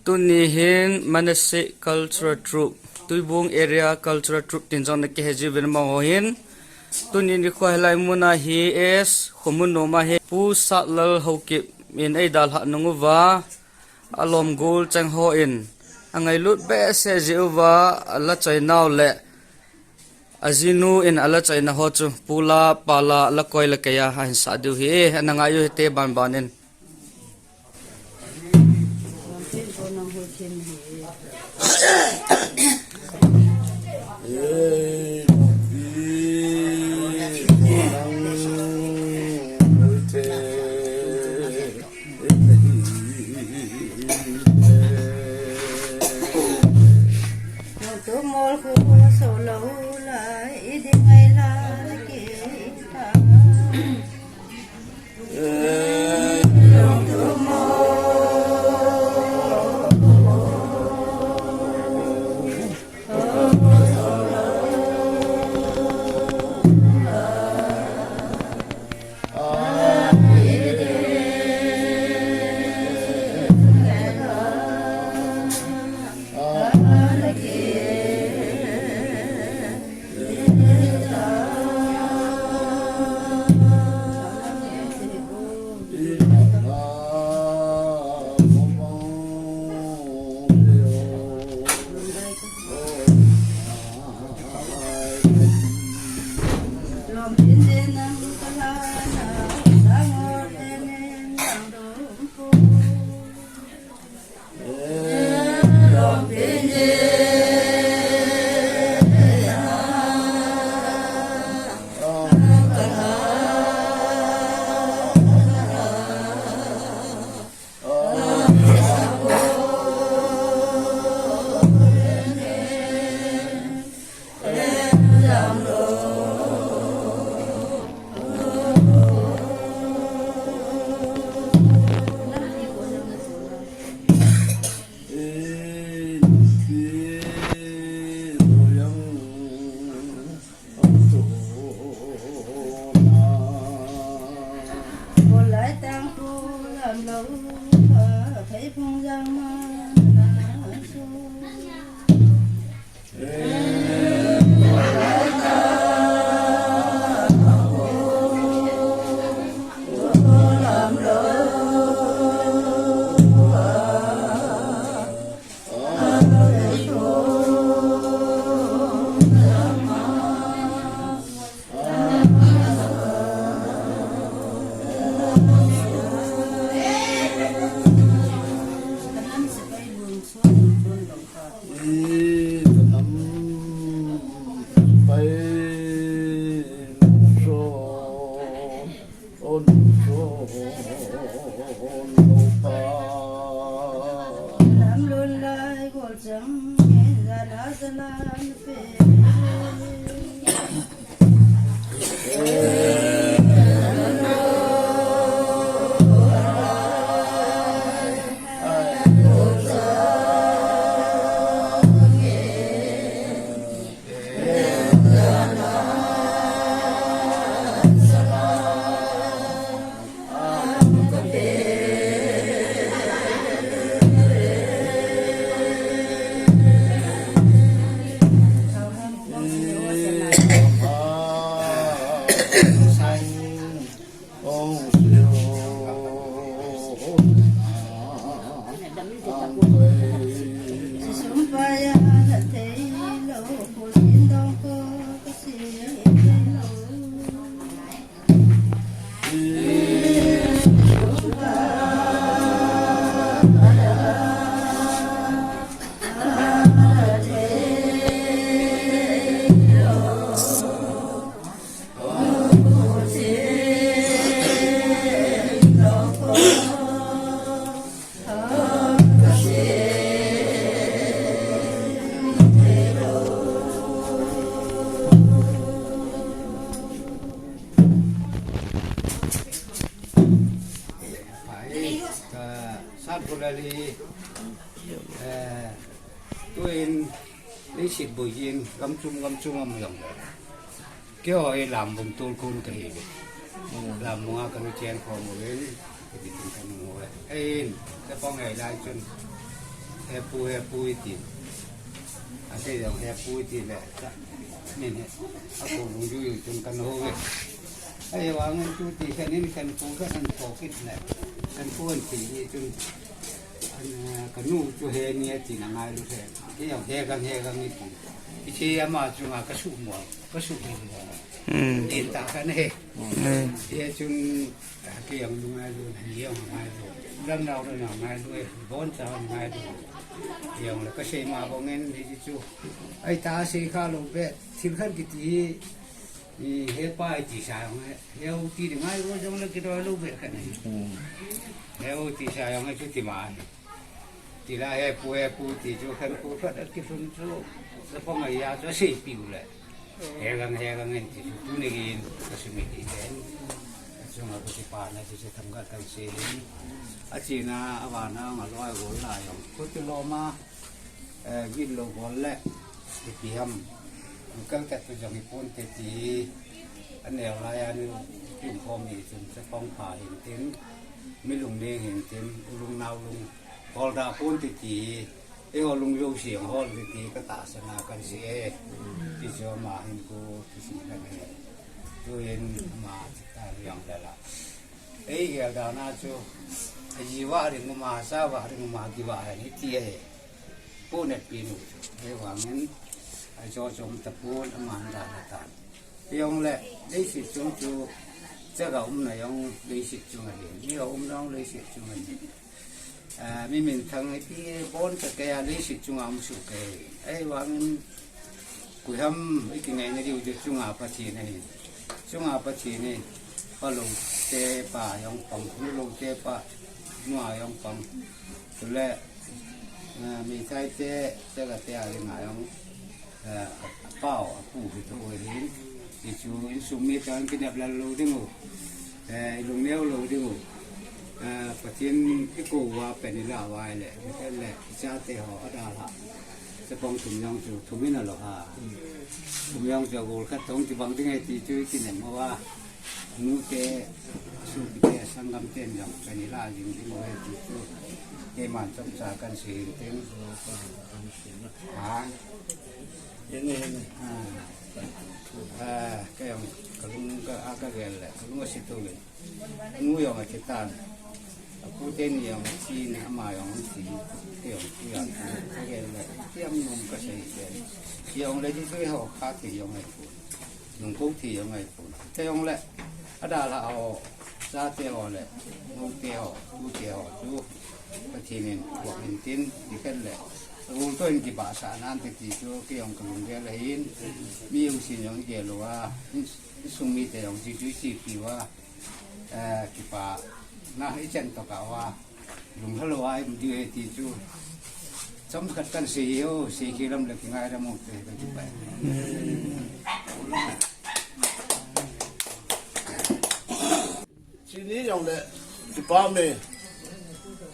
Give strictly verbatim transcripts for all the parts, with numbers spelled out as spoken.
Tuni hin Manasseh Cultural Troupe, Tuibung Area Cultural Troupe tin jong na kihe jiuvin amaho hin. Tuni nikho hilai muna hi S Khomunnom a hi Pu Satlal Haokip in eidalhah nung uva, alom gol cheng ho in, angailut behseh jeh uva, ala choi nau le, ajinu in ala choina ho chu, pula, pala, lakoi, lakeia, ahin sah diu ahi, ana ngai u hite banban in. Ka San Pulali, eh, tuin, ni sit bui in, gam chum, gam chum am jong. Keiho hi Lambung Tulkun kahi. Lambung a kanu chen khom uvin, kiti tung kanu uvin. Ei in, te pong ei lai chun. Hepu, hepu iti. Ase jong hepu iti le. Min he. Akou lungjuiyu chun kan houve. Ahivangin chuti khen in khenpu khen an thokit le. Khenpu an thi chun. An, eh, kanu chu he ni ati na ngailu he. He jong he gang he gang iti. Hiche ama chunga kasuh mo. Kasuh mo. Hmm. Din ta kan he. Hmm. Hichun Kei jong nungailu, ni jong ngailu, lamnau jong ngailu, boncha jong ngailu. Kei jong le kasei ma bangin hichu. Ahi ta sei kha lou be, thil khat kiti hi, hepa iti sa jong, heu ti ding ngailu jong le kidoi lou be khat ahi. Heu ti sa jong chu ti ma ahi. Tila hepu, hepu ti chu khenpu khat akilhun chu, chapang ahi a chu aseipiu le. He gang, he gang in ti chu tuni geiyin kasumil hi ven. Achunga kakipana chu themkhat kan sei hin. Achena avana nga loi gol la jong. Khuti loma, eh, gin lou gol le. Ipi ham. Kalkat tu jong hi ponte ti. Aneo laiya ni tum khom hi chun chapang pha hin tin. Mi lungning hin tin. U lung nao lung. Hol da ponte ti. Eiho lungjouse hol ding ti katahsan a kan sei e. Ti chu ama hin ku ti sei kan he. Tuhin ama ta riang le la. Eigel dan a chu. Aji vah ding uma, sa vah ding uma, kivah hen iti e. Pu Netpi nu chu. Ahivangin ajo chom tapon ama dan a tan. Jong le, leiset chung chu, chaga umna jong leiset chung ahi. Miho umna jong leiset chung ahi. Ah, mi minthang ipi bon kakei a leiset chunga um soh kei. Ahivangin, koiham ikingaina diu chu chunga Pathen ahi. Chunga Pathen hi, pa lou te pa jong pang, nu lou te pa, nu a jong pang. Chule, ah, meithai te, chaga te a dinga jong, eh, apao, apu hi tho ahin. Hichu insung mi tah in kinep lal lou ding u. Eh, ilung neo lou ding u. Eh, Pathen ikou uva pen ilah uva ahile, le, ichate ho adalhah. Chapang thum jong chu, thum in alo ha. Thum jong chu agol khat thong kibang ding ahi ti chu ikinem uva. Nute, sopite, sanggam ten jong, pen ilah jing ding u ahi ti chu. Keiman chomcha kan sei hin tin. Ha? Hene, hene. Ah, kei jong kalung ka, a kagel le, kalung asei tou ve. Nu jong athi tan. Apu teni jong athi na, ama jong athi. Kei jong thi a, kagel le. Thi am nom kasei ve. Jong le di tu ho kha thi jong ahi pu. Nung ko thi jong ahi pu. Kei jong le. Adalhah ho. Chate ho le. Nute ho. Tute ho. Tu. Pathen in, puak in tin, ti khen le. Agol toh in kibahsah nan te ti chu, kei jong kalunggel ahin, mi jousen jong igel uva, in, insung mite jong chi chu ichepi uva, eh, kipana ichan toh kah uva, lunglhah louva ium diu ahi ti chu, chomkhat kan sei hi o, sei kei lam le kingaidam u te, kakipah. Chini jong le, kipah me.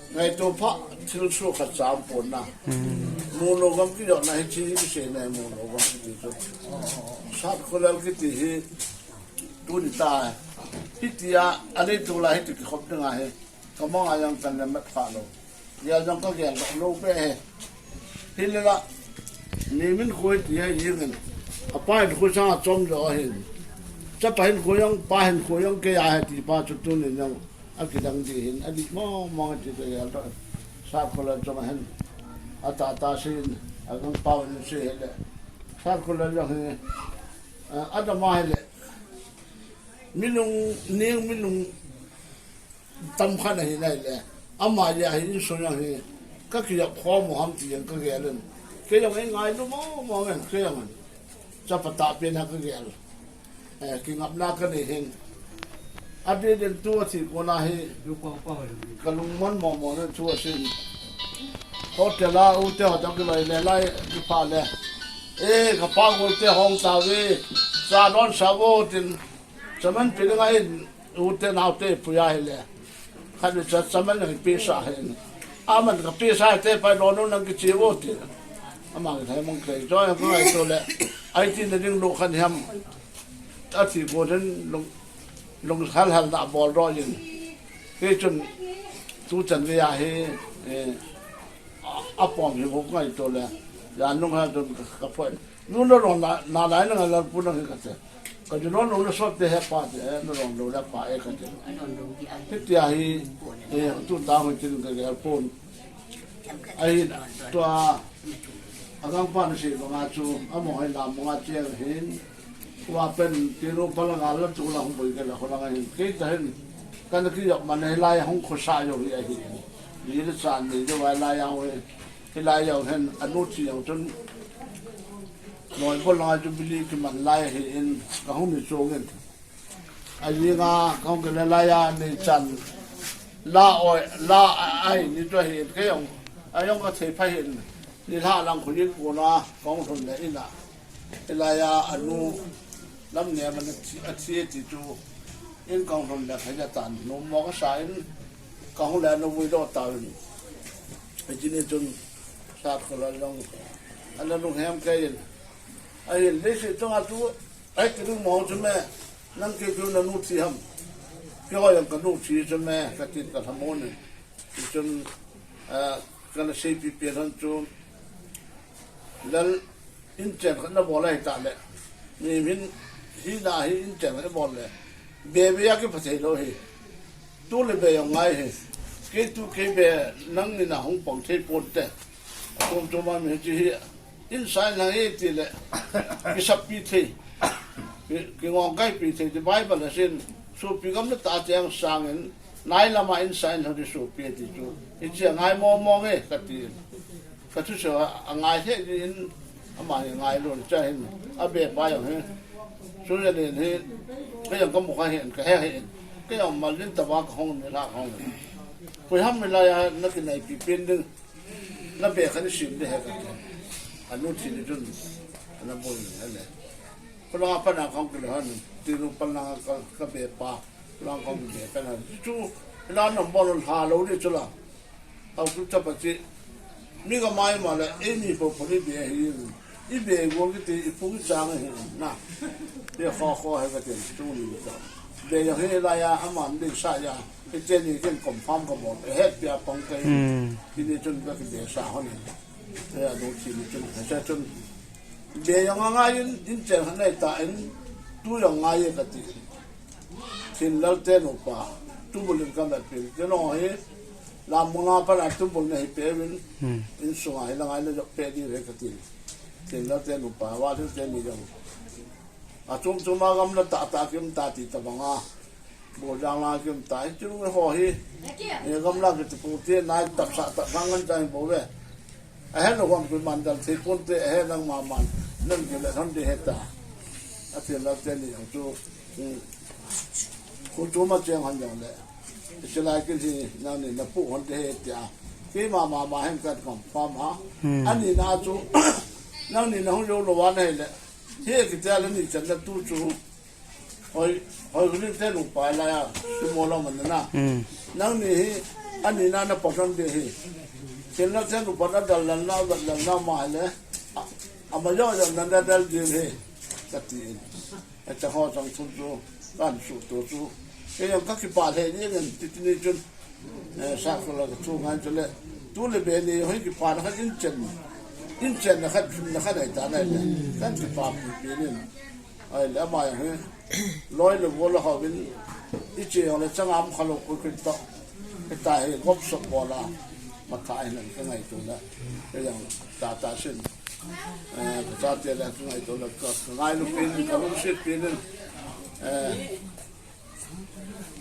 Ngaito pha, thil soh khat cha um pon na. Muno gam kijotna hi chini kisei na, muno gam kiti chu. Sat Khulal kiti hi, tuni ta. Hitia, anei tu la hiti kikhop ding ahi. Kamang a jong kan le mat pha lou. Gel jong kagel lou lou pe he. Hileh la, ni min khoi ti he jingin. Apa hin khoi sang a chom jo hin. Chapa hin khoi jong, pa hin khoi jong kei a he ti pa chu tunin jong. Akidang di hin, adih mong mong ti kagel lou. Sat Khulal jong hin. Ata ta sin, agang pau hin si hileh. Sat Khulal jong hin. Ah, adama hileh. Mi lungning, mi lung tam khat ahi nai le. Ama jeh a hi insung jong hi. Ka kijop khom u ham ti jong kagel in. Kei jong hi ngailu mong mong in, kei jong in. Chapa tahpen a kagel. Eh, kingapna kanei hin. Adeh in tu athi kon a hi. Kalung mon mong mong in tu asin. Hotel a u te ho toh kiloi le lai kipah le. Eh, kapa u te hung tauve. Cha don sa vo tin. Chaman pe ding ahin, u te nao te pui ahile. Khat le cha, chaman nang pe sa ahin. Aman ka pe sa te pa lo no nang kichi vo ti. Ama ka thai mong kai. Joi ka ngai to le. Ai ti na ding lo khan hiam. Athi go den long, long hal hal na bol ro yin. Kei chun tu chan ve ahi, eh, apom hi ngaito le. Jan nung ha tun ka phoi. Nu na rong na, na lai na ngai lal pu na hi kate. Ka ju non nung na sot te he pa te, eh, na rong lo le pa e kate. Hitia hi, eh, tu ta ho tin ka gel pon. Ahi, tua, a gangpa na sei banga chu, amo hai lam banga cheng hin, tua pen, tinu pala nga la tu la hung boi ke la, ho la nga hin, kei ta hin, kan ki yok man, hilai hung khosa yo hi ahi. Ni le chan ni le vai lai ya ho hi, hilai ya ho hin, anu chi ya ho chun, noi bol la nga chu bili ki man lai hi in, ka hung ni chu ngin. Ajinga kahung kile laiya ni chan la oi, la ai ni tua hi kei jong, ajong kathei pha hin, nilhah lang khu ni kona kahung lhun le ina. Ilaiya anu lam ne man athi, athi ti chu in kahung lhun le khaija tan nu mo kasa in kahung le anu vui doh tauvin. Ajini chun sat kho la jong ana lunghem kei in. Ahin, leiset chunga chu, ai, kiding mo chu me, nang kei chu nanu thi ham. Kei ho jong kanu thi chu me, kati ka lhamon. Hichun, ah, kana seipi pen hon chu, lal inchen khat nabol ahi tah le. Mihem hin, hina hi inchen khat nabol le. Be be a kipha thei lou hi. Tu le be jong ngai hi. Kei tu kei be nangni na hung pang thei ponte. Atum tuma mi hiche hi. Insan lang e ti le, kisappi thei, ki, kingong kaipi thei ti Bible a sin, sopi gamla tah cheng sangin, nai lama insan ho ti sopi ti chu, hiche ngai mo mo nge kati. Ka thusei a ngai thei din, ama hi ngai lou cha hin, abe pa jong hi. Suya len hi, kei jong kamu kha hin, kahe hin. Kei jong mal din tava kahung ni la kahung. Koi ham mi laiya, nakinaipi pen ding. Nabe khat nasim ding ahi kati. Anu thi ni chun, ana bol ni ale. Khulanga pat na kahung kile hon, tinu pat na ka, kabe pa, khulanga kahung be pa na. Chu, ila number lha lou ni chu la. Hau chu chapa chi. Mi kamai ma le, eini po po ni be hi. Ibe gol kiti, ipung chang hi na. Be kho kho hi kati, chu ni ta. Be jong hilaiya, aman ding sa ya. Hiche ni kin confirm kabol. Ehe pia pang kai. Hmm. Hini chun kakibe sa hon. He anu thi ni chun, hiche chun. Be jong angai in, inchen khat nei ta in, tu jong ngai e kati. Thinlal te nupa, tubul in kamat pin. Kei jong hi, lam muna pat a tubul nahi pe uvin, hmm, insunga hi la ngai le jop pe di re kati. Thinlal te nupa, va thil te ni jong. Achom chom a gamla tah tah kium ta ti tabang a. Bol jang la kium ta. Hiche ho hi. He gamla kiti pu ti nai tap sa tap sa ngan jang bol ve. Ahe lou hon kui man dal thei pon te ahe nang ma man. Nang kile hon de he ta. Athinlal te ni jong chu. Hmm. Khu chu ma cheng hon jong le. Hiche lai kin hi nangni napu hon de he tia. Keima ma ma hen kat kam pa ma. Hmm. Ani na chu. Nangni na hung jou lou va na hi le. Hi kitia le ni chan na tu chu. Hoi, hoi huni te nu pai la ya. Tu mo lo man na. Hmm. Nangni hi, ani na na pa san de hi. Chen na te nu pa na dal na na, dal na ma le. A, ama yo yo na na dal de hi. Kati in. Acha ho chang thum chu, kan su tu chu. Kei jong kakipa le ni ngan titi ni chun. Eh, sa ko la ka chu ngai chu le. Tu le be ni hoi kipa na khat inchen. Inchen na khat, na khat ai ta na le. Kan kipa pi pi ni. Ai le ama jong hi. Loi le gol le ho vin. Iche jong le chang am kha lou ko kin to. Hita hi gop sop bol a. Ma kha ai nan ka ngaito na. Kei jong ta ta sin. Eh, ka chate le ka ngaito le ka, ka ngailu pen, ka lungset pen. Eh,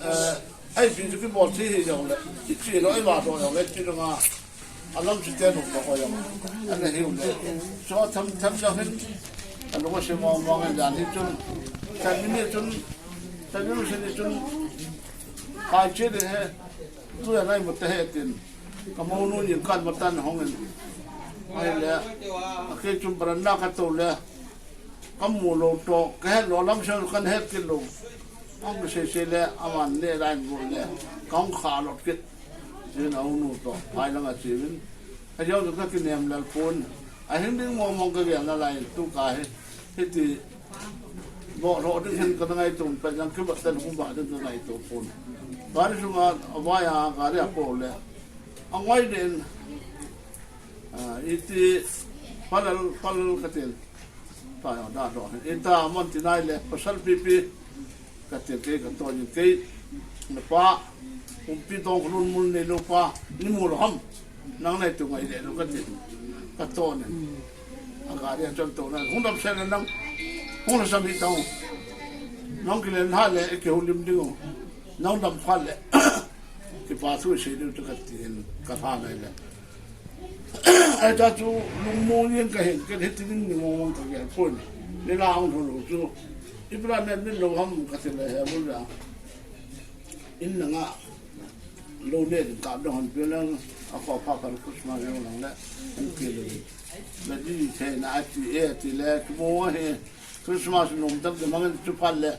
eh, ai pi chu kibol thei hi jong le, i chi lo, i va lo jong le, chi lo nga, a lam chi te lo ko jong, ana hiu le. Cho tham tham jong hin, a lo se mo mo ngai jan hi chun, chan ni chun, chan ni chun, kai che de he, tu ya nai mo te he tin. Ka monu jing kan matan hong in. Ahile, akei chun veranda ka to le. Ka mu lou to, ka het lou lam se kan het kit lou. Hong ka sei sei le, aman ne line bol le. Ka hong kha lot kit. Jin a unu to, pai lang a chi vin. Ka jao to ka kinem lel pon. A hing ding mo mong ka gel na lai tu ka he. Hiti. Bo lo ding hin ka ngaito, pa jang ki ba tan hung ba ding ka ngaito pon. Gari sunga, a vai a gari a po le. A ngoi den, Ah, iti palal, palal katin. Tayong da do. Ita mon tinai le, pasal pipi. Katin kei katon in kei. Napa, umpi tong kulun mun nei lo pa. Ni mu lo ham. Nang nei tu ngai le lo katin. Katon in. Aga dia chon to na. Hung dam sen nang. Hung la sam hi tong. Nang kilen ha le, ke hung lim ding o. Nang dam pha le. Kipa thu sei ding tu katin. Ka tha nai le. Ai ta chu lungmong yen kahin, kahin ti ding ni mong mong kagel pon. Ni la hung lhun lou chu. Ibrahim min lo ham kati le he bul da. In na nga lo ne din ka dong han pe lang a kho pha pha Christmas lo lang le. An ke lo. Le di the na ati e ati le ki mo he Christmas nom tak de mang chu pha le.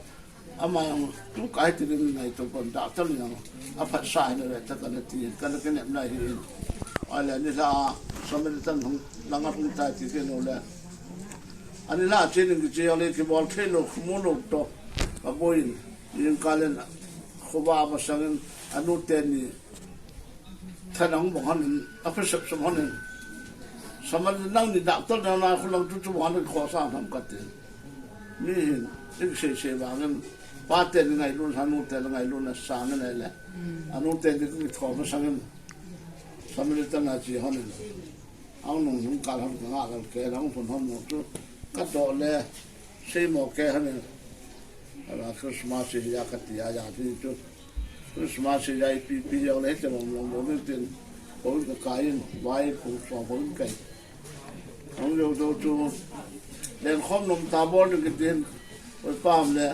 Ama jong tu kai ti ding ngai to pon da tal jong. A phat sa hin le ta kana ti hin, kana kinem lai hin. Ai le ni la Samaritan hung langa hung ta ti ke no le. Ani la che ning che le ki bol the lo, mo lo to. Ka boin, yin ka len. Khoba ba sangin, anu te ni. Thanang bong hanin, a pha sep sep hanin. Samal nang ni doctor na na khulang tu tu hanin khosa tham kati. Mi hin, ik se se bangin, pa te ni ngailun, hanu te ni ngailun, a sangin ele. Anu te ni kung thoma sangin. Samal ta na chi hanin. Ang nung nung kal han ka nga kal ke, ang phun han mo tu. Ka do le. Sei mo ke hanin. Ala Christmas hi ya kati a ya ti chu. Christmas hi ya ipi pi ya le te mong mong mong tin. Ko ka kai in, vai ko so ko kai. Hong yo do chu. Len khom nom ta bol ni tin. Oi pam le.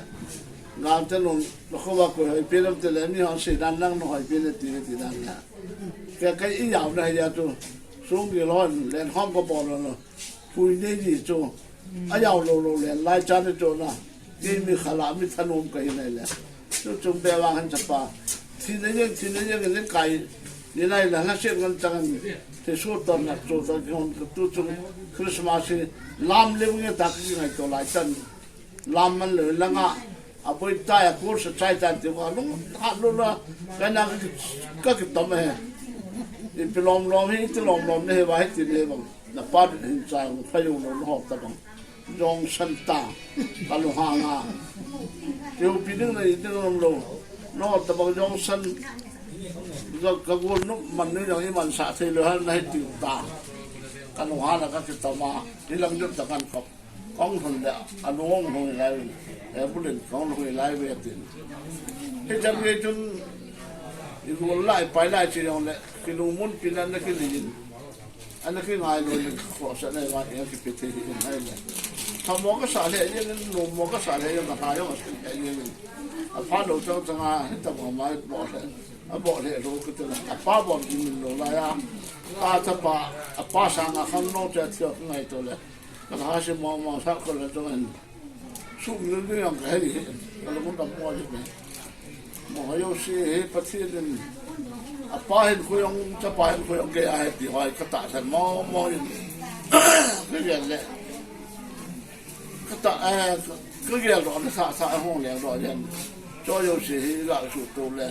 Ngam te nom lo kho ba ko hoi pi lam te le ni hon sei dan nang no hoi pi le ti ti dan ya. Ka kai i yau na ya chu. Sung ki lon len khom ko bol lo. Pui nei ni chu. A yau lo lo le, lai cha ni chu na. Kei mi khala mi thanom ka hi nei le. Chu chung be wang han chapa. Thi nei jeng, thi nei jeng le kai. Ni lai la na se ngan chang ni. Te so ton na chu ta ki hon tu chung Christmas hi lam le nge ta ki ngai to lai chan. Lam man le la nga. A boi ta ya kur sa chai ta ti wa lung ha lo la. Ka na ka ki tom he. I pi lom lom hi ti lom lom ne he wa he ti ne bang. Na pa ding hin chang, pha yo lo, no ta bang. Jong san ta, ka lo ha nga. Keu pi ding na i ding lo lo. No ta bang jong san. Ka, ka gol no man ni jong i man sa thei lo hal na hi ti ta. Ka lo ha na ka ki ta ma. Hi lang jot ta kan kop. Kong hon le, a lo hon lai. E bulin kong hon lai ve tin. Hi jam ye chun. I gol lai, pai lai chi jong le. Ki lo mun pi na na ki li. Ana ki ngai lo ni kho sa nei va e ki pe the hi ngai le. Tha mo ka sa le ye ni, no mo ka sa le ye, ka ha yo ka sa le ye ni. A pha lo chang chang a, hi ta mo mai bo le. A bo le lo ka te la. A pa bo ki min lo la ya. A ta pa, a pa sa nga khang no cha thio ngai to le. Ka ha se mo mo sa ko le to en. Sum ni ni yang ka hei, ka lo mun da mo ji me. Mo ha yo si he Pathen in. A pa hin khu yong, cha pa hin khu yong ke a he ti hoi ka ta san mo mo in. Ka gel le. Ka ta, eh, ka gel ro na sa sa hong le ro yan. Cho yo si he la su to le.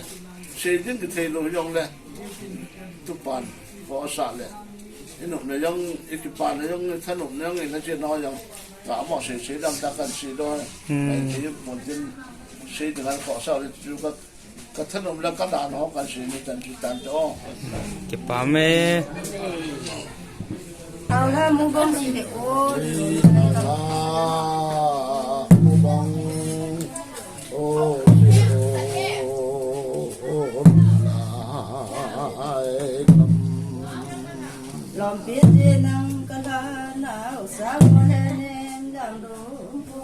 Se ding ki thei lo yong le. Tu pan, ko sa le. Inu na yong, i ki pan na yong, tha nu na yong, i na che no yong. Ka mo se se dam ta kan si do. Hmm. Ai ti mun tin se dam ko sa le chu ka, ka thanom le ka dan ho kan si ni tan ti tan to. Kipa me. Au la mu bang si de o. Ala mu bang. O, o, o, lai kam. Lom pi je nang ka la nau sa mo le nen dang dong po.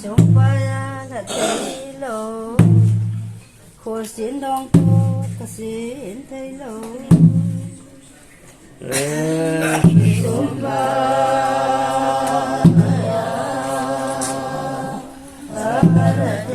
Sumpa ya la thei lo, khosindong tu kasin thei lo. Sumpa ya la